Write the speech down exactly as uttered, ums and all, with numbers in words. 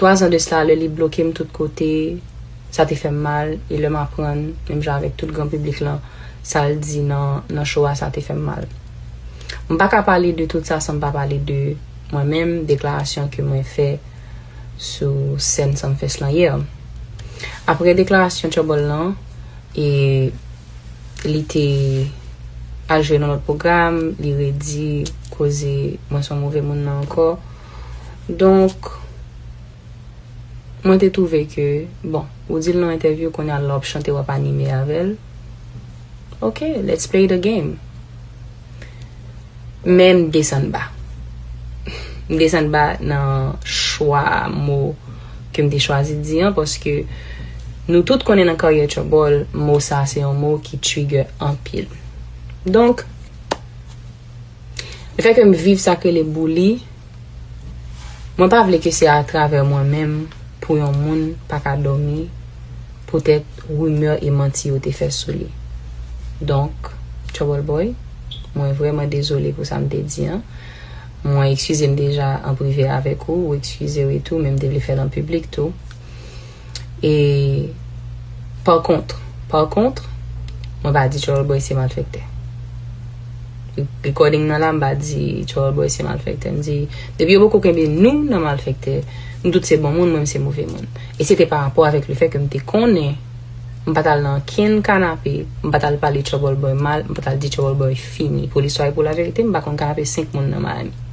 Twa zan de sila, lè li bloke m tout kote, sa te fè m mal, e lè m aprann, menm jan avèk tout gran piblik lan, sa l di nan, nan show a, sa te fè m mal. M pa ka pale de tout sa san m pa pale de mwen menm, deklarasyon ke mwen fè sou sèn Sumfest lan yè. Apre deklarasyon Trouble lan, e li te al jwe nan lòt pwogram, li redi koze mwen se yon move moun nan ankò. Donk, mwen te twouve ke, bon, ou di l nan entèvyou, kounye a lè w ap chante, w ap anime avè l. Ok, let's play the game. Men m desann ba. M desann ba nan chwa mo ke m te chwazi di an, paske nou tout konnen nan karyè Trouble, mo sa se yon mo ki trigger anpil. Donk, lefètke m viv sa k rele bully, mwen pa vle ke se atravè mwen menm pou yon moun pa ka dòmi poutèt rimè e manti yo te fè sou li. Donk, Trouble Boy, mwen vrèman dezole pou sa m te di an. Mwen eskize m deja an prive avèk ou, ou eskize w e tou, men m te vle fè l an piblik tou. E, pa kont, pa kont, mwen pa di Trouble Boy se malfektè. Recording nan la, m pa di Trouble Boy se malfektè. M di, depi yo poko kenbe nou nan malfektè, nou tout se bon moun, mwen m se move moun. E se te pa rapò avèk lefètke m te konnen m pa t al nan okenn kanape, m pa t al pale Trouble Boy mal, m pa t al di Trouble Boy fini. Pou listwa e pou laverite, m pa konn kanape senk moun nan Miami.